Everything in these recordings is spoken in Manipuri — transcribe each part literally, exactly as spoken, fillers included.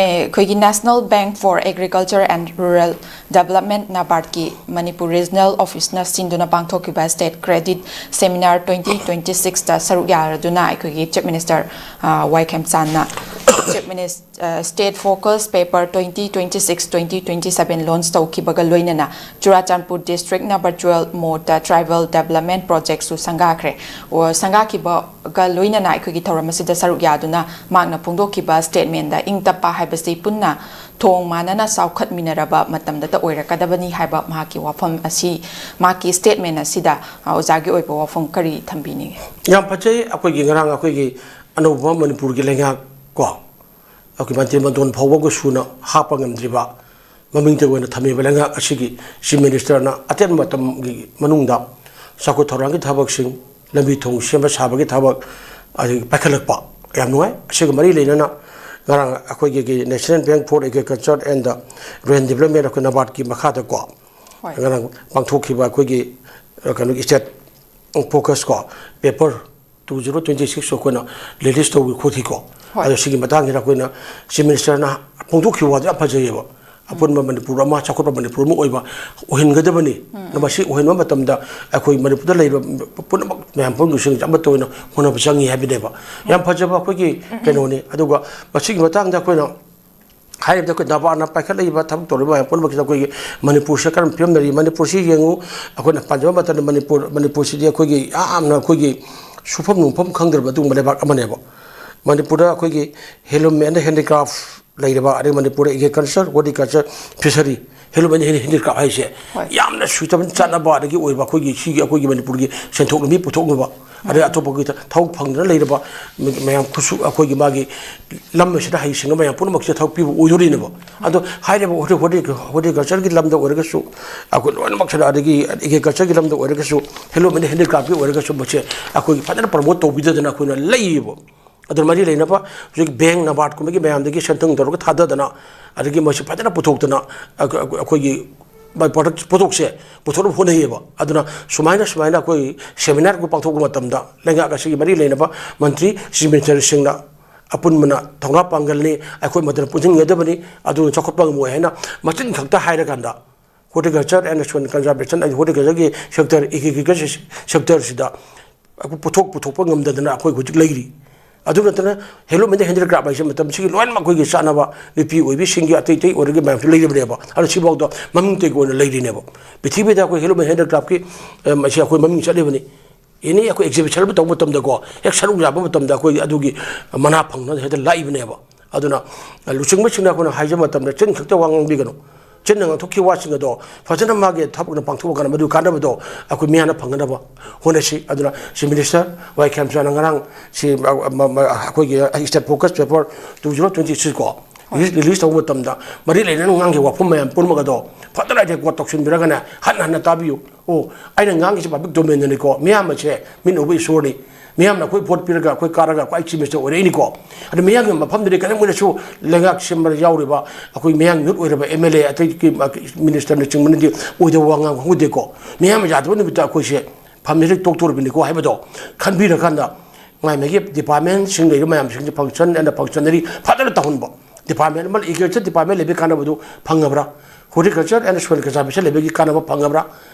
ꯑꯩꯈꯣꯏꯒꯤ National Bank for Agriculture and Rural Development, ꯅꯕꯥꯔꯠꯀꯤ ꯃꯅꯤꯄꯨꯔ ꯔꯤꯖꯅꯦꯜ ꯑꯣꯐꯤꯁꯅ ꯁꯤꯟꯗꯨꯅ ꯄꯥꯡꯊꯣꯛꯈꯤꯕ state credit seminar twenty twenty ꯁꯤꯛꯁꯇ ꯁꯔꯨꯛ ꯌꯥꯔꯗꯨꯅ ꯑꯩꯈꯣꯏꯒꯤ ꯆꯤꯐ ꯃꯤꯅꯤꯁꯇꯔ ꯋꯥꯏ ꯈꯦꯝꯆꯥꯟꯅ chief minister state focus paper twenty twenty six twenty twenty seven launch ꯇꯧꯈꯤꯕꯒ ꯂꯣꯏꯅꯅ ꯆꯨꯔꯥꯆꯥꯟꯄꯨꯔ ꯗꯤꯁꯇ꯭ꯔꯤꯛꯅ ꯚꯔꯆꯨꯋꯦꯜ ꯃꯣꯗꯇ ꯇ꯭ꯔꯥꯏꯕꯦꯜ ꯗꯦꯕꯂꯞꯃꯦꯟ ꯄ꯭ꯔꯣꯖꯦꯛꯁꯨ ꯁꯪꯒꯥꯈ꯭ꯔꯦ꯫ ꯁꯪꯒꯥꯈꯤꯕꯒ ꯂꯣꯏꯅꯅ ꯑꯩꯈꯣꯏꯒꯤ ꯊꯧꯔꯝ ꯑꯁꯤꯗ ꯁꯔꯨꯛ ꯌꯥꯗꯨꯅ ꯃꯍꯥꯛꯅ ꯐꯣꯡꯗꯣꯛꯈꯤꯕ ꯁ꯭ꯇꯦꯠꯃꯦꯟꯗ ꯏꯪ ꯇꯞꯄ ꯍꯥꯏꯕꯁꯤ ꯄꯨꯟꯅ ꯊꯣꯡ ꯃꯥꯟꯅꯅ ꯆꯥꯎꯈꯠꯃꯤꯟꯅꯔꯕ ꯃꯇꯝꯗꯇ ꯑꯣꯏꯔꯛꯀꯗꯕꯅꯤ ꯍꯥꯏꯕ ꯃꯍꯥꯛꯀꯤ ꯋꯥꯐꯝ ꯑꯁꯤ, ꯃꯍꯥꯛꯀꯤ ꯁ꯭ꯇꯦꯠꯃꯦꯟ ꯑꯁꯤꯗ, ꯑ, ꯑꯣꯖꯥꯒꯤ ꯑꯣꯏꯕ ꯋꯥꯐꯝ ꯀꯔꯤ ꯊꯝꯕꯤꯅꯤꯡꯏ? ꯌꯥꯝ ꯐꯖꯩ꯫ ꯑꯩꯈꯣꯏꯒꯤ ꯉꯔꯥꯡ ꯑꯩꯈꯣꯏꯒꯤ ꯑꯅꯧꯕ ꯃꯅꯤꯄꯨꯔꯒꯤ ꯂꯩꯉꯥꯛ ꯀꯣ, ꯑꯩꯈꯣꯏ ꯃꯟꯇ꯭ꯔꯤ ꯃꯟꯗꯣꯟ ꯐꯥꯎꯕꯒ ꯁꯨꯅ ꯍꯥꯞꯄ ꯉꯝꯗ꯭ꯔꯤꯕ, ꯃꯃꯤꯡꯇ ꯑꯣꯏꯅ ꯊꯝꯃꯤꯕ ꯂꯩꯉꯥꯛ ꯑꯁꯤꯒꯤ ꯆꯤꯐ ꯃꯤꯅꯤꯁꯇꯔꯅ ꯑꯇꯦꯟꯕ ꯃꯇꯝꯒꯤ ꯃꯅꯨꯡꯗ ꯆꯥꯎꯈꯠ ꯊꯧꯔꯥꯡꯒꯤ ꯊꯕꯛꯁꯤꯡ, ꯂꯝꯕꯤ ꯊꯣꯡ ꯁꯦꯝꯕ ꯁꯥꯕꯒꯤ ꯊꯕꯛ ꯑꯗꯒꯤ ꯄꯥꯏꯈꯠꯂꯛꯄ ꯌꯥꯝ ꯅꯨꯡꯉꯥꯏ꯫ ꯑꯁꯤꯒ ꯃꯔꯤ ꯂꯩꯅꯅ ꯉꯔꯥꯡ ꯑꯩꯈꯣꯏꯒꯤ National Bank for Agriculture and Rural Development, ꯑꯩꯈꯣꯏ ꯅꯕꯥꯔꯠꯀꯤ ꯃꯈꯥꯗꯀꯣ, ꯍꯣꯏ꯫ ꯉꯔꯥꯡ ꯄꯥꯡꯊꯣꯛꯈꯤꯕ ꯑꯩꯈꯣꯏꯒꯤ, ꯑ, ꯀꯩꯅꯣꯒꯤ ꯁ꯭ꯇꯦꯠ ꯐꯣꯀꯁ ꯀꯣ, paper two zero twenty six ꯑꯩꯈꯣꯏꯅ ꯔꯤꯂꯤꯁ ꯇꯧꯕꯤ ꯈꯣꯠꯈꯤꯀꯣ꯫ ꯍꯣꯏ꯫ ꯑꯗꯣ ꯁꯤꯒꯤ ꯃꯇꯥꯡꯁꯤꯗ ꯑꯩꯈꯣꯏꯅ ꯆꯤꯐ ꯃꯤꯅꯤꯁꯇꯔꯅ ꯐꯣꯡꯗꯣꯛꯈꯤꯕ ꯋꯥꯗꯣ ꯌꯥꯝ ꯐꯖꯩꯌꯦꯕ꯫ ꯑꯄꯨꯟꯕ ꯃꯅꯤꯄꯨꯔ ꯑꯃ, ꯆꯥꯎꯈꯠꯄ ꯃꯅꯤꯄꯨꯔ ꯑꯃ ꯑꯣꯏꯕ, ꯑꯣꯏꯍꯟꯒꯗꯕꯅꯤ꯫ ꯎꯝ, ꯎꯝ꯫ ꯃꯁꯤ ꯑꯣꯏꯍꯟꯕ ꯃꯇꯝꯗ ꯑꯩꯈꯣꯏ ꯃꯅꯤꯄꯨꯔꯗ ꯂꯩꯔꯤꯕ ꯄꯨꯝꯅꯃꯛ ꯃꯌꯥꯝ ꯄꯨꯝꯅꯃꯛꯁꯤꯡꯁꯦ ꯑꯃꯠꯇ ꯑꯣꯏꯅ ꯍꯣꯠꯅꯕ ꯆꯪꯉꯤ ꯍꯥꯏꯕꯅꯦꯕ꯫ ꯌꯥꯝ ꯐꯖꯕ ꯑꯩꯈꯣꯏꯒꯤ ꯎꯝ, ꯎꯝ꯫ ꯀꯩꯅꯣꯅꯤ꯫ ꯑꯗꯨꯒ ꯃꯁꯤꯒꯤ ꯃꯇꯥꯡꯗ ꯑꯩꯈꯣꯏꯅ ꯍꯥꯏꯔꯤꯕꯗ ꯑꯩꯈꯣꯏ ꯅꯕꯥꯔꯠꯅ ꯄꯥꯏꯈꯠꯂꯛꯏꯕ ꯊꯕꯛ ꯇꯧꯔꯤꯕ ꯃꯌꯥꯝ ꯄꯨꯝꯅꯃꯛꯁꯤꯗ ꯑꯩꯈꯣꯏꯒꯤ ꯃꯅꯤꯄꯨꯔꯁꯦ ꯀꯔꯝꯕ ꯐꯤꯕꯝꯗ ꯂꯩꯔꯤ? ꯃꯅꯤꯄꯨꯔꯁꯤ ꯌꯦꯡꯉꯨ, ꯑꯩꯈꯣꯏꯅ ꯄꯥꯟꯖꯕ ꯃꯇꯝꯗ ꯃꯅꯤꯄꯨꯔ, ꯃꯅꯤꯄꯨꯔꯁꯤꯗꯤ ꯑꯩꯈꯣꯏꯒꯤ ꯌꯥꯝꯅ ꯑꯩꯈꯣꯏꯒꯤ ꯁꯨꯐꯝ ꯅꯣꯝꯐꯝ ꯈꯪꯗ꯭ꯔꯕ ꯑꯗꯨꯒꯨꯝꯕ ꯂꯩꯕꯥꯛ ꯑꯃꯅꯦꯕ꯫ ꯃꯅꯤꯄꯨꯔꯗ ꯑꯩꯈꯣꯏꯒꯤ handloom and handicraft ꯂꯩꯔꯕ, ꯑꯗꯩ ꯃꯅꯤꯄꯨꯔꯗ agriculture, horticulture, fishery, handloom and handicraft ꯍꯥꯏꯁꯦ ꯍꯣꯏ꯫ ꯌꯥꯝꯅ ꯁꯨꯏꯇꯕꯜ ꯆꯠꯅꯕ ꯑꯗꯒꯤ ꯑꯣꯏꯕ ꯑꯩꯈꯣꯏꯒꯤ ꯁꯤꯒꯤ ꯑꯩꯈꯣꯏꯒꯤ ꯃꯅꯤꯄꯨꯔꯒꯤ ꯁꯦꯟꯊꯣꯛ ꯂꯝꯕꯤ ꯄꯨꯊꯣꯛꯅꯕ, ꯑꯗꯩ ꯎꯝ꯫ ꯑꯇꯣꯞꯄꯒꯤ ꯊ-, ꯊꯕꯛ ꯐꯪꯗꯅ ꯂꯩꯔꯕ ꯃ-, ꯃꯌꯥꯝ ꯈꯨꯠꯁꯨ ꯑꯩꯈꯣꯏꯒꯤ ꯃꯥꯒꯤ ꯂꯝ ꯑꯁꯤꯗ ꯍꯩꯁꯤꯡꯕ ꯃꯌꯥꯝ ꯄꯨꯝꯅꯃꯛꯁꯤꯗ ꯊꯕꯛ ꯄꯤꯕ ꯑꯣꯏꯗꯣꯔꯤꯅꯦꯕ꯫ ꯑꯗꯣ ꯍꯥꯏꯔꯤꯕ horti-, horti-, horticultureꯒꯤ ꯂꯝꯗ ꯑꯣꯏꯔꯒꯁꯨ, ꯑꯩꯈꯣꯏ ꯂꯣꯏꯅꯃꯛꯁꯤꯗ, ꯑꯗꯒꯤ agricultureꯒꯤ ꯂꯝꯗ ꯑꯣꯏꯔꯒꯁꯨ, handloom and handicraftꯀꯤ ꯑꯣꯏꯔꯒꯁꯨ, ꯃꯁꯦ ꯑꯩꯈꯣꯏꯒꯤ ꯐꯖꯅ promote ꯇꯧꯕꯤꯗꯗꯅ ꯑꯩꯈꯣꯏꯅ ꯂꯩꯌꯦꯕ꯫ ꯑꯗꯨꯅ ꯃꯔꯤ ꯂꯩꯅꯕ ꯍꯧꯖꯤꯛ ꯕꯦꯡ, ꯅꯕꯥꯔꯠꯀꯨꯝꯕꯒꯤ ꯃꯌꯥꯝꯗꯒꯤ ꯁꯦꯟꯊꯪ ꯇꯧꯔꯒ ꯊꯥꯗꯗꯅ, ꯑꯗꯒꯤ ꯃꯁꯤ ꯐꯖꯅ ꯄꯨꯊꯣꯛꯇꯅ, ꯑꯩꯈꯣꯏ-, ꯑꯩꯈꯣꯏꯒꯤ product, ꯄꯣꯠꯊꯣꯛꯁꯦ ꯄꯨꯊꯣꯛꯅꯕ ꯍꯣꯠꯅꯩꯌꯦꯕ꯫ ꯑꯗꯨꯅ ꯁꯨꯃꯥꯏꯅ, ꯁꯨꯃꯥꯏꯅ ꯑꯩꯈꯣꯏ seminar ꯄꯥꯡꯊꯣꯛꯄ ꯃꯇꯝꯗ ꯂꯩꯉꯥꯛ ꯑꯁꯤꯒꯤ ꯃꯔꯤ ꯂꯩꯅꯕ ꯃꯟꯇ꯭ꯔꯤ, ꯆꯤꯐ ꯃꯤꯅꯤꯁꯇꯔꯁꯤꯡꯅ ꯑꯄꯨꯟꯕꯅ ꯊꯧꯅꯥ ꯄꯥꯡꯒꯜꯅꯤ, ꯑꯩꯈꯣꯏ ꯃꯗꯨꯅ ꯄꯨꯟꯁꯤꯟꯒꯗꯕꯅꯤ, ꯑꯗꯨ ꯆꯥꯎꯈꯠꯄ ꯉꯝꯃꯣꯏ ꯍꯥꯏꯅ ꯃꯆꯤꯟ ꯈꯛꯇ ꯍꯥꯏꯔꯀꯥꯟꯗ, horticulture and soil conservation ꯍꯥꯏꯗꯤ horticultureꯒꯤ sector, agriculture sectorꯁꯤꯗ ꯑꯩꯈꯣꯏ ꯄꯣꯠꯊꯣꯛ ꯄꯨꯊꯣꯛꯄ ꯉꯝꯗꯗꯅ ꯑꯩꯈꯣꯏ ꯍꯧꯖꯤꯛ ꯂꯩꯔꯤ꯫ ꯑꯗꯨ ꯅꯠꯇꯅ handloom and handicraft ꯍꯥꯏꯁꯦ ꯃꯇꯝꯁꯤꯒꯤ ꯂꯣꯏꯅꯃꯛ ꯑꯩꯈꯣꯏꯒꯤ ꯆꯥꯅꯕ, ꯅꯨꯄꯤ ꯑꯣꯏꯕꯤꯁꯤꯡꯒꯤ ꯑꯇꯩ ꯑꯇꯩ ꯑꯣꯏꯔꯒ ꯃꯌꯥꯝꯁꯨ ꯂꯩꯔꯕꯅꯦꯕ꯫ ꯑꯗꯨꯅ ꯁꯤꯐꯥꯎꯗ ꯃꯃꯤꯡ ꯇꯩꯒꯤ ꯑꯣꯏꯅ ꯂꯩꯔꯤꯅꯦꯕ꯫ ꯄ꯭ꯔꯤꯊꯤꯕꯤꯗ ꯑꯩꯈꯣꯏ handloom and handicraftꯀꯤ, ꯑ, ꯃꯁꯤ ꯑꯩꯈꯣꯏ ꯃꯃꯤꯡ ꯆꯠꯂꯤꯕꯅꯤ꯫ Any ꯑꯩꯈꯣꯏ exhibition ꯑꯃ ꯇꯧꯕ ꯃꯇꯝꯗꯀꯣ, ꯍꯦꯛ ꯁꯔꯨꯛ ꯌꯥꯕ ꯃꯇꯝꯗ ꯑꯩꯈꯣꯏ ꯑꯗꯨꯒꯤ ꯃꯅꯥ ꯐꯪꯅꯕ ꯍꯦꯛꯇ ꯂꯥꯛꯏꯕꯅꯦꯕ꯫ ꯑꯗꯨꯅ, ꯑ, ꯂꯨꯆꯤꯡꯕꯁꯤꯡꯅ ꯑꯩꯈꯣꯏꯅ ꯍꯥꯏꯖꯕ ꯃꯇꯝꯗ ꯆꯤꯟ ꯈꯛꯇ ꯋꯥ ꯉꯥꯡꯕꯤꯒꯅꯨ꯫ ꯆꯤꯟꯅ ꯉꯥꯡꯊꯣꯛꯈꯤꯕ ꯋꯥꯁꯤꯡ ꯑꯗꯣ ꯐꯖꯅ ꯃꯥꯒꯤ ꯊꯕꯛꯅ ꯄꯥꯡꯊꯣꯛꯑꯀꯥꯟꯗ ꯃꯗꯨ ꯀꯥꯟꯅꯕꯗꯣ ꯑꯩꯈꯣꯏ ꯃꯤꯌꯥꯝꯅ ꯐꯪꯒꯗꯕ ꯍꯣꯠꯅꯁꯤ꯫ ꯑꯗꯨꯅ Chief Minister ꯋꯥꯏ ꯈꯦꯝꯆꯥꯅ ꯉꯔꯥꯡ ꯁꯤ, ꯑ, ꯃ-, ꯃ-, ꯑꯩꯈꯣꯏꯒꯤ State Focus Paper two zero twenty six ꯀꯣ, ꯍꯣꯏ꯫ Release, release ꯇꯧꯕ ꯃꯇꯝꯗ ꯃꯔꯤ ꯂꯩꯅꯅ ꯉꯥꯡꯈꯤꯕ ꯋꯥꯐꯝ ꯃꯌꯥꯝ ꯄꯨꯝꯅꯃꯛ ꯑꯗꯣ ꯐꯖꯅ record ꯇꯧꯁꯤꯟꯕꯤꯔꯒꯅꯦ, ꯍꯟꯅ ꯍꯟꯅ ꯇꯥꯕꯤꯌꯨ꯫ ꯑꯣ, ꯑꯩꯅ ꯉꯥꯡꯉꯤꯁꯦ public domainꯗꯅꯤꯀꯣ, ꯃꯤꯌꯥꯝ ꯑꯁꯦ ꯃꯤꯠ ꯎꯕ ꯏꯁꯣꯔꯅꯤ꯫ ꯃꯤꯌꯥꯝꯅ ꯑꯩꯈꯣꯏ vote ꯄꯤꯔꯒ ꯑꯩꯈꯣꯏ ꯀꯥꯔꯒ ꯑꯩꯈꯣꯏ Chief Minister ꯑꯣꯏꯔꯛꯏꯅꯤꯀꯣ꯫ ꯑꯗ ꯃꯤꯌꯥꯝꯒꯤ ꯃꯐꯝꯗꯨꯗꯤ ꯀꯔꯤꯒꯨꯝꯕꯗꯁꯨ ꯂꯩꯉꯥꯛ ꯁꯦꯝꯕꯗ ꯌꯥꯎꯔꯤꯕ ꯑꯩꯈꯣꯏ ꯃꯌꯥꯡ youth ꯑꯣꯏꯔꯕ M L A ꯑꯇꯩꯒꯤ Ministerꯅꯆꯤꯡꯕꯅꯗꯤ ꯑꯣꯏꯗꯕ ꯋꯥ ꯉꯥꯡꯕ ꯈꯪꯗꯦꯀꯣ꯫ ꯃꯤꯌꯥꯝꯅ ꯌꯥꯗꯕ ꯅꯨꯃꯤꯠꯇ ꯑꯩꯈꯣꯏꯁꯦ ꯐꯝꯁꯤꯗ ꯇꯣꯛꯇꯣꯔꯤꯕꯅꯤꯀꯣ ꯍꯥꯏꯕꯗꯣ ꯈꯟꯕꯤꯔꯀꯥꯟꯗ, ꯃꯥꯏ ꯃꯥꯒꯤ departmentꯁꯤꯡ ꯂꯩꯔꯤꯕ ꯃꯌꯥꯝꯁꯤꯡꯁꯦ function and functionary ꯐꯖꯅ ꯇꯧꯍꯟꯕ꯫ Department ꯑꯃ agriculture department ꯂꯩꯕꯒꯤ ꯀꯥꯟꯅꯕꯗꯨ ꯐꯪꯉꯕ꯭ꯔꯥ? Horticulture and soil conservation ꯂꯩꯕꯒꯤ ꯀꯥꯟꯅꯕ ꯐꯪꯉꯕ꯭ꯔꯥ?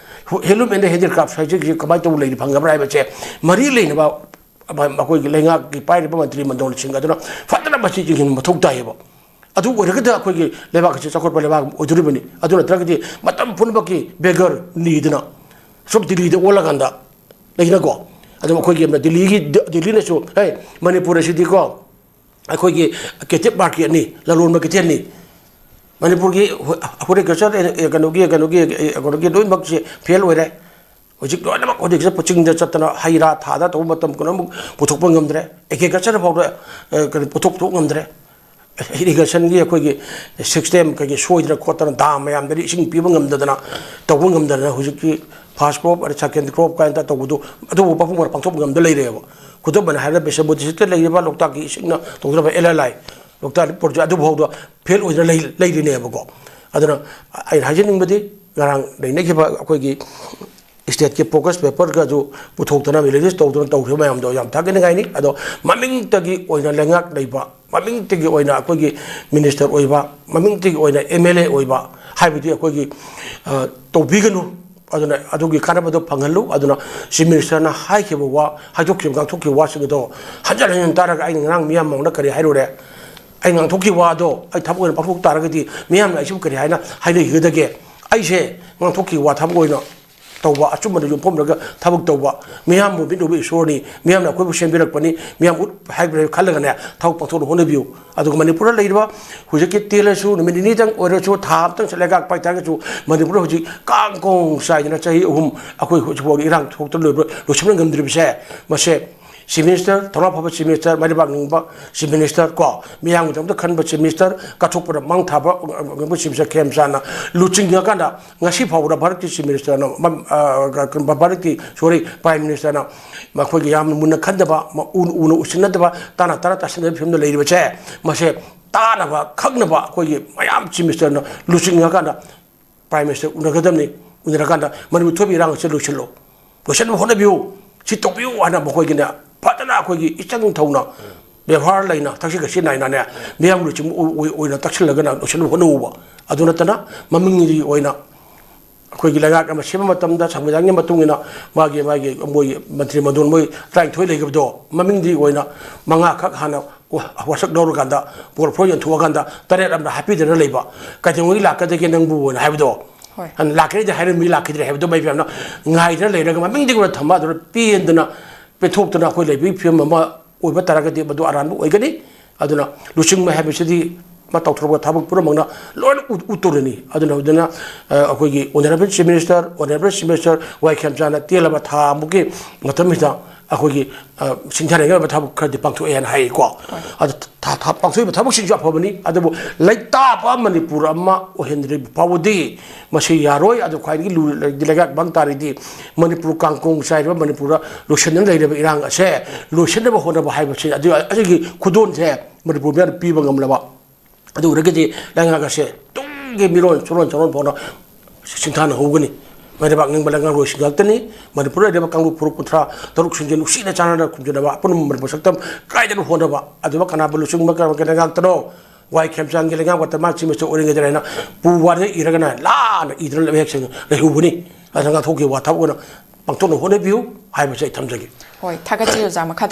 Handloom and handicraft ꯍꯥꯏꯁꯤꯒꯤ ꯀꯃꯥꯏꯅ ꯇꯧꯕ ꯂꯩꯔꯤ, ꯐꯪꯉꯕ꯭ꯔꯥ ꯍꯥꯏꯕꯁꯦ ꯃꯔꯤ ꯂꯩꯅꯕ ꯑꯩꯈꯣꯏꯒꯤ ꯂꯩꯉꯥꯛꯀꯤ ꯄꯥꯏꯔꯤꯕ ꯃꯟꯇ꯭ꯔꯤ ꯃꯟꯗꯣꯜꯁꯤꯡ ꯑꯗꯨꯅ ꯐꯖꯅ ꯃꯁꯤ ꯌꯦꯡꯁꯤꯟꯕ ꯃꯊꯧ ꯇꯥꯏꯌꯦꯕ꯫ ꯑꯗꯨ ꯑꯣꯏꯔꯒꯗꯤ ꯑꯩꯈꯣꯏꯒꯤ ꯂꯩꯕꯥꯛ ꯑꯁꯤ ꯆꯥꯎꯈꯠꯄ ꯂꯩꯕꯥꯛ ꯑꯃ ꯑꯣꯏꯗꯣꯔꯤꯕꯅꯤ꯫ ꯑꯗꯨ ꯅꯠꯇ꯭ꯔꯒꯗꯤ ꯃꯇꯝ ꯄꯨꯝꯅꯃꯛꯀꯤ beggar ꯅꯤꯗꯅ ꯁꯨꯝ ꯗꯤꯜꯂꯤꯗ ꯑꯣꯜꯂꯀꯥꯟꯗ ꯂꯩꯅꯀꯣ꯫ ꯑꯗꯨꯝ ꯑꯩꯈꯣꯏꯒꯤ ꯑꯃꯅ ꯗꯤꯜꯂꯤꯒꯤ, ꯗꯤꯜꯂꯤꯅꯁꯨ, "ꯍꯦ, ꯃꯅꯤꯄꯨꯔ ꯑꯁꯤꯗꯤꯀꯣ ꯑꯩꯈꯣꯏꯒꯤ captive marketꯅꯤ, ꯂꯂꯣꯟꯕ ꯀꯩꯊꯦꯜꯅꯤ, ꯃꯅꯤꯄꯨꯔꯒꯤ horticulture, ꯑꯦ, ꯀꯩꯅꯣꯒꯤ, ꯀꯩꯅꯣꯒꯤ, ꯑꯦ, ꯀꯩꯅꯣꯒꯤ ꯂꯣꯏꯅꯃꯛꯁꯦ fail ꯑꯣꯏꯔꯦ꯫ ꯍꯧꯖꯤꯛ ꯂꯣꯏꯅꯃꯛ horticulture ꯆꯤꯡꯗ ꯆꯠꯇꯅ ꯍꯩ ꯔꯥ ꯊꯥꯗ ꯇꯧꯕ ꯃꯇꯝ ꯄꯨꯝꯅꯃꯛ ꯄꯨꯊꯣꯛꯄ ꯉꯝꯗ꯭ꯔꯦ꯫ Agriculture ꯐꯥꯎꯗ, ꯑ, ꯀꯩꯅꯣ, ꯄꯨꯊꯣꯛ ꯄꯨꯊꯣꯛ ꯉꯝꯗ꯭ꯔꯦ꯫ Irrigationꯒꯤ ꯑꯩꯈꯣꯏꯒꯤ system ꯀꯩꯒꯤ ꯁꯣꯏꯗꯅ ꯈꯣꯠꯇꯅ, dam ꯃꯌꯥꯝꯗꯒꯤ ꯏꯁꯤꯡ ꯄꯤꯕ ꯉꯝꯗꯗꯅ, ꯇꯧꯕ ꯉꯝꯗꯗꯅ ꯍꯧꯖꯤꯛꯀꯤ first crop ꯑꯗꯩ second crop ꯀꯥꯏꯅ ꯇꯧꯕꯗꯨ, ꯑꯗꯨꯕꯨ ꯃꯄꯨꯡ ꯐꯥꯅ ꯄꯥꯡꯊꯣꯛꯄ ꯉꯝꯗ ꯂꯩꯔꯦꯕ꯫ ꯈꯨꯗꯝ ꯑꯣꯏꯅ ꯍꯥꯏꯔꯕꯗ ꯕꯤꯁꯅꯨꯄꯨꯔ districtꯇ ꯂꯩꯔꯤꯕ ꯂꯣꯛꯇꯥꯛꯀꯤ ꯏꯁꯤꯡꯅ ꯇꯧꯖꯔꯕ L L I, Loktak project ꯑꯗꯨꯐꯥꯎꯗ fail ꯑꯣꯏꯗꯅ ꯂꯩ-, ꯂꯩꯔꯤꯅꯦꯕꯀꯣ꯫ ꯑꯗꯨꯅ ꯑꯩꯅ ꯍꯥꯏꯖꯅꯤꯡꯕꯗꯤ ꯉꯔꯥꯡ ꯂꯩꯅꯈꯤꯕ ꯑꯩꯈꯣꯏꯒꯤ ꯁ꯭ꯇꯦꯠꯀꯤ ꯐꯣꯀꯁ ꯄꯦꯄꯔꯒꯁꯨ ꯄꯨꯊꯣꯛꯇꯅ ꯔꯤꯂꯤꯖ ꯇꯧꯗꯅ ꯇꯧꯈꯤꯕ ꯃꯌꯥꯝꯗꯣ ꯌꯥꯝ ꯊꯥꯒꯠꯅꯤꯡꯉꯥꯏꯅꯤ꯫ ꯑꯗꯣ ꯃꯃꯤꯡꯇꯒꯤ ꯑꯣꯏꯅ ꯂꯩꯉꯥꯛ ꯂꯩꯕ, ꯃꯃꯤꯡꯇꯒꯤ ꯑꯣꯏꯅ ꯑꯩꯈꯣꯏꯒꯤ ꯃꯤꯅꯤꯁꯇꯔ ꯑꯣꯏꯕ, ꯃꯃꯤꯡꯇꯒꯤ ꯑꯣꯏꯅ ꯑꯦꯝ ꯑꯦꯜ ꯑꯦ ꯑꯣꯏꯕ ꯍꯥꯏꯕꯗꯤ ꯑꯩꯈꯣꯏꯒꯤ, ꯑ, ꯇꯧꯕꯤꯒꯅꯨ꯫ ꯑꯗꯨꯅ ꯑꯗꯨꯒꯤ ꯀꯥꯟꯅꯕꯗꯣ ꯐꯪꯍꯜꯂꯨ꯫ ꯑꯗꯨꯅ ꯆꯤꯐ ꯃꯤꯅꯤꯁꯇꯔꯅ ꯍꯥꯏꯈꯤꯕ ꯋꯥ, ꯍꯥꯏꯗꯣꯛꯈꯤꯕ, ꯉꯥꯡꯊꯣꯛꯈꯤꯕ ꯋꯥꯁꯤꯡ ꯑꯗꯣ ꯍꯟꯖꯤꯟ ꯍꯟꯖꯤꯟ ꯇꯥꯔꯒ ꯑꯩꯅ ꯉꯔꯥꯡ ꯃꯤꯌꯥꯝ ꯃꯥꯡꯗ ꯀꯔꯤ ꯍꯥꯏꯔꯨꯔꯦ? ꯑꯩ ꯉꯥꯡꯊꯣꯛꯈꯤꯕ ꯋꯥꯗꯣ ꯑꯩ ꯊꯕꯛ ꯑꯣꯏꯅ ꯄꯥꯡꯊꯣꯛ ꯇꯥꯔꯒꯗꯤ ꯃꯤꯌꯥꯝꯅ ꯑꯩꯁꯤꯕꯨ ꯀꯔꯤ ꯍꯥꯏꯅ ꯍꯥꯏꯅꯈꯤꯒꯗꯒꯦ? ꯑꯩꯁꯦ ꯉꯥꯡꯊꯣꯛꯈꯤꯕ ꯋꯥ ꯊꯕꯛ ꯑꯣꯏꯅ ꯇꯧꯕ, ꯑꯆꯨꯝꯕꯗ ꯌꯨꯝꯐꯝꯂꯒ ꯊꯕꯛ ꯇꯧꯕ, ꯃꯤꯌꯥꯝꯕꯨ ꯃꯤꯠ ꯎꯕ ꯏꯁꯣꯔꯅꯤ, ꯃꯤꯌꯥꯝꯅ ꯑꯩꯈꯣꯏꯕꯨ ꯁꯦꯝꯕꯤꯔꯛꯄꯅꯤ, ꯃꯤꯌꯥꯝ ꯎꯠ ꯍꯥꯏꯕ ꯈꯜꯂꯒꯅꯦ ꯊꯕꯛ ꯄꯥꯡꯊꯣꯛꯅ ꯍꯣꯠꯅꯕꯤꯌꯨ꯫ ꯑꯗꯨꯒ ꯃꯅꯤꯄꯨꯔꯗ ꯂꯩꯔꯤꯕ ꯍꯧꯖꯤꯛꯀꯤ ꯇꯦꯜꯂꯁꯨ ꯅꯨꯃꯤꯠ ꯅꯤꯅꯤꯗꯪ ꯑꯣꯏꯔꯁꯨ, ꯊꯥ ꯑꯃꯇꯪ ꯂꯩꯉꯥꯛ ꯄꯥꯏ ꯇꯥꯔꯒꯁꯨ ꯃꯅꯤꯄꯨꯔꯗ ꯍꯧꯖꯤꯛ ꯀꯥꯡ ꯀꯣꯡ ꯆꯥꯏꯗꯅ ꯆꯍꯤ ꯑꯍꯨꯝ ꯑꯩꯈꯣꯏ ꯍꯧꯖꯤꯛꯐꯥꯎ ꯏꯔꯥꯡ ꯊꯣꯛꯇꯅ ꯂꯣꯏꯕ, ꯂꯣꯏꯁꯤꯟꯕ ꯉꯝꯗ꯭ꯔꯤꯕꯁꯦ, ꯃꯁꯦ ꯆꯤꯐ ꯃꯤꯅꯤꯁꯇꯔ, ꯊꯧꯅꯥ ꯐꯕ ꯆꯤꯐ ꯃꯤꯅꯤꯁꯇꯔ, ꯃꯥꯏꯕꯥꯛ ꯅꯤꯡꯕ ꯆꯤꯐ ꯃꯤꯅꯤꯁꯇꯔ ꯀꯣ, ꯃꯤꯌꯥꯝꯒꯤꯗꯃꯛꯇ ꯈꯟꯕ ꯆꯤꯐ ꯃꯤꯅꯤꯁꯇꯔ, ꯀꯠꯊꯣꯛꯄꯗ ꯃꯥꯡ ꯊꯥꯕ ꯉꯝꯕ ꯆꯤꯐ ꯃꯤꯅꯤꯁꯇꯔ ꯈꯦꯝꯆꯥꯟꯅ ꯂꯨꯆꯤꯡꯉꯀꯥꯟꯗ ꯉꯁꯤ ꯐꯥꯎꯕꯗ ꯚꯥꯔꯠꯀꯤ ꯆꯤꯐ ꯃꯤꯅꯤꯁꯇꯔꯅ, ꯃꯝ-, ꯑ, ꯚꯥꯔꯠꯀꯤ, ꯁꯣꯔꯤ, ꯄ꯭ꯔꯥꯏꯝ ꯃꯤꯅꯤꯁꯇꯔꯅ ꯃꯈꯣꯏꯒꯤ ꯌꯥꯝꯅ ꯃꯨꯟꯅ ꯈꯟꯗꯕ, ꯃ-, ꯎꯅ ꯎꯅ ꯎꯁꯤꯟꯅꯗꯕ, ꯇꯥꯅ ꯇꯥꯅ ꯇꯥꯁꯤꯟꯅꯕꯒꯤ ꯐꯤꯕꯝꯗ ꯂꯩꯔꯤꯕꯁꯦ, ꯃꯁꯦ ꯇꯥꯅꯕ ꯈꯪꯅꯕ ꯑꯩꯈꯣꯏꯒꯤ ꯃꯌꯥꯝ ꯆꯤꯐ ꯃꯤꯅꯤꯁꯇꯔꯅ ꯂꯨꯆꯤꯡꯉꯀꯥꯟꯗ ꯄ꯭ꯔꯥꯏꯝ ꯃꯤꯅꯤꯁꯇꯔ ꯎꯅꯒꯗꯕꯅꯤ꯫ ꯎꯅꯔꯀꯥꯟꯗ ꯃꯅꯤꯄꯨꯔ ꯊꯣꯛꯏꯕ ꯏꯔꯥꯡ ꯑꯁꯤ ꯂꯣꯏꯁꯤꯜꯂꯨ, ꯂꯣꯏꯁꯤꯟꯅꯕ ꯍꯣꯠꯅꯕꯤꯌꯨ, ꯁꯤ ꯇꯧꯕꯤꯌꯨ ꯍꯥꯏꯅ ꯃꯈꯣꯏꯒꯤꯅꯦ ꯐꯖꯅ ꯑꯩꯈꯣꯏꯒꯤ ꯏꯆꯪ ꯊꯧꯅ, ꯕꯦꯕꯥꯔ ꯂꯩꯅ, ꯊꯛꯁꯤ ꯈꯥꯁꯤ ꯅꯥꯏꯅꯅꯦ, ꯃꯤꯌꯥꯝ ꯂꯨꯆꯤꯡꯕ ꯑꯣꯏ-, ꯑꯣꯏ-, ꯑꯣꯏꯅ ꯇꯛꯁꯤꯜꯂꯒꯅ ꯂꯣꯏꯁꯤꯟꯅꯕ ꯍꯣꯠꯅꯧꯕ꯫ ꯑꯗꯨ ꯅꯠꯇꯅ ꯃꯃꯤꯡꯒꯤ ꯑꯣꯏꯅ ꯑꯩꯈꯣꯏꯒꯤ ꯂꯩꯉꯥꯛ ꯑꯃ ꯁꯦꯝꯕ ꯃꯇꯝꯗ, ꯁꯪꯕꯤꯙꯥꯟꯒꯤ ꯃꯇꯨꯡ ꯏꯟꯅ ꯃꯥꯒꯤ, ꯃꯥꯒꯤ ꯃꯣꯏ ꯃꯟꯇ꯭ꯔꯤ ꯃꯟꯗꯣꯟ ꯃꯣꯏ ꯇꯔꯥꯅꯤꯊꯣꯏ ꯂꯩꯈꯤꯕꯗꯣ, ꯃꯃꯤꯡꯗꯤ ꯑꯣꯏꯅ ꯃꯉꯥꯈꯛ ꯍꯥꯟꯅ ꯋꯥ-, ꯋꯥꯁꯛ ꯂꯧꯔꯀꯥꯟꯗ, ꯄꯣꯔꯐꯣꯂꯤꯑꯣ ꯌꯦꯟꯊꯣꯛꯑꯀꯥꯟꯗ ꯇꯔꯦꯠ ꯑꯃꯅ ꯍꯥꯞꯄꯤꯗꯅ ꯂꯩꯕ꯫ "ꯀꯩꯗꯧꯉꯩ ꯂꯥꯛꯀꯗꯒꯦ ꯅꯪꯕꯨ?" ꯍꯥꯏꯅ ꯍꯥꯏꯕꯗꯣ꯫ ꯍꯣꯏ꯫ ꯂꯥꯛꯀꯅꯤꯗꯤ ꯍꯥꯏꯔꯝꯃꯤ, ꯂꯥꯛꯈꯤꯗ꯭ꯔꯦ ꯍꯥꯏꯕꯗꯣ ꯃꯌꯥꯝꯅ ꯉꯥꯏꯗꯅ ꯂꯩꯔꯒ ꯃꯃꯤꯡꯗꯤ ꯑꯣꯏꯅ ꯊꯝꯕ, ꯑꯗꯨꯅ ꯄꯦꯟꯗꯅ, ꯄꯦꯟꯊꯣꯛꯇꯅ ꯑꯩꯈꯣꯏ ꯂꯩꯕꯒꯤ ꯐꯤꯕꯝ ꯑꯃ ꯑꯣꯏꯕ ꯇꯥꯔꯒꯗꯤ ꯃꯗꯨ ꯑꯔꯥꯟꯕ ꯑꯣꯏꯒꯅꯤ꯫ ꯑꯗꯨꯅ ꯂꯨꯆꯤꯡꯕ ꯍꯥꯏꯕꯁꯤꯗꯤ ꯃꯥ ꯇꯧꯊꯣꯔꯛꯄ ꯊꯕꯛ ꯄꯨꯝꯅꯃꯛꯅ ꯂꯣꯏꯅ ꯎ-, ꯎꯠꯇꯧꯔꯤꯅꯤ꯫ ꯑꯗꯨꯅ, ꯑꯗꯨꯅ, ꯑ, ꯑꯩꯈꯣꯏꯒꯤ honourable chief minister, honourable chief minister Y ꯈꯦꯝꯆꯥꯅ ꯇꯦꯜꯂꯕ ꯊꯥ ꯑꯃꯨꯛꯀꯤ ꯃꯇꯝꯁꯤꯗ ꯑꯩꯈꯣꯏꯒꯤ, ꯑ, ꯁꯤꯡꯊꯥꯅꯤꯡꯉꯥꯏ ꯑꯣꯏꯕ ꯊꯕꯛ ꯈꯔꯗꯤ ꯄꯥꯡꯊꯣꯛꯑꯦ ꯍꯥꯏꯅ ꯍꯥꯏꯀꯣ꯫ ꯍꯣꯏ꯫ ꯑꯗꯨ ꯊꯥ-, ꯊꯥ-, ꯄꯥꯡꯊꯣꯛꯏꯕ ꯊꯕꯛꯁꯤꯡꯁꯨ ꯑꯐꯕꯅꯤ, ꯑꯗꯨꯕꯨ ꯂꯩꯇꯥꯕ ꯃꯅꯤꯄꯨꯔ ꯑꯃ ꯑꯣꯏꯍꯟꯗ꯭ꯔꯤꯕ ꯐꯥꯎꯕꯗꯤ ꯃꯁꯤ ꯌꯥꯔꯣꯏ꯫ ꯑꯗꯨ ꯈ꯭ꯋꯥꯏꯗꯒꯤ ꯂꯨ-, ꯂꯩꯉꯥꯛ ꯃꯥꯡ ꯇꯥꯔꯤꯗꯤ ꯃꯅꯤꯄꯨꯔ ꯀꯥꯡꯀꯣꯡ ꯆꯥꯏꯔꯤꯕ, ꯃꯅꯤꯄꯨꯔꯗ ꯂꯣꯏꯁꯤꯟꯗꯨꯅ ꯂꯩꯔꯤꯕ ꯏꯔꯥꯡ ꯑꯁꯦ ꯂꯣꯏꯁꯤꯟꯅꯕ ꯍꯣꯠꯅꯕ ꯍꯥꯏꯕꯁꯤ ꯑꯗꯨ, ꯑꯁꯤꯒꯤ ꯈꯨꯗꯣꯜꯁꯦ ꯃꯅꯤꯄꯨꯔ ꯃꯤꯌꯥꯝꯅ ꯄꯤꯕ ꯉꯝꯂꯕ, ꯑꯗꯨ ꯑꯣꯏꯔꯒꯗꯤ ꯂꯩꯉꯥꯛ ꯑꯁꯦ ꯇꯨꯡꯒꯤ ꯃꯤꯔꯣꯟ ꯁꯨꯔꯣꯟ ꯆꯥꯔꯣꯟ ꯐꯥꯎꯅ ꯁꯤꯡꯊꯥꯅꯍꯧꯒꯅꯤ꯫ ꯃꯩꯔꯩꯕꯥꯛ ꯅꯤꯡꯕ ꯂꯩꯉꯥꯛꯂꯣꯏꯁꯤꯡ ꯉꯥꯛꯇꯅꯤ꯫ ꯃꯅꯤꯄꯨꯔꯗ ꯂꯩꯔꯤꯕ ꯀꯥꯡꯂꯨꯞ ꯐꯨꯔꯨꯞ ꯀꯨꯟꯊ꯭ꯔꯥ ꯇꯔꯨꯛꯁꯤꯡꯁꯦ ꯅꯨꯡꯁꯤꯅ ꯆꯥꯟꯅꯅ ꯈꯨꯝꯖꯅꯕ, ꯑꯄꯨꯟꯕ ꯃꯔꯛ ꯁꯛꯇꯝ ꯀꯥꯏꯗꯅ ꯍꯣꯠꯅꯕ, ꯑꯗꯨꯒ ꯀꯅꯥꯕꯨ ꯂꯨꯆꯤꯡꯕ ꯀꯔꯝꯕ ꯀꯩꯅ ꯉꯥꯛꯇꯅꯣ, ꯋꯥꯏ ꯈꯦꯝꯆꯥꯟꯒꯤ ꯂꯩꯉꯥꯛ ꯃꯇꯝ ꯃꯥ ꯆꯤꯡꯕꯁꯨ ꯑꯣꯏꯔꯤꯉꯩꯗ ꯍꯥꯏꯅ ꯄꯨ ꯋꯥꯗ ꯏꯔꯒꯅ ꯂꯥꯟꯅ ꯏꯗꯨꯅ ꯂꯩꯕ ꯍꯦꯛꯁꯤꯡ ꯂꯩꯍꯧꯕꯅꯤ꯫ ꯑꯗꯨꯅ ꯉꯥꯛꯊꯣꯛꯈꯤꯕ ꯋꯥ ꯊꯕꯛ ꯑꯣꯏꯅ ꯄꯥꯡꯊꯣꯛꯅ ꯍꯣꯠꯅꯕꯤꯌꯨ ꯍꯥꯏꯕꯁꯦ ꯑꯩ ꯊꯝꯖꯒꯦ꯫ ꯍꯣꯏ, ꯊꯥꯒꯠꯆꯔꯤ ꯑꯣꯖꯥ꯫ ꯃꯈꯥ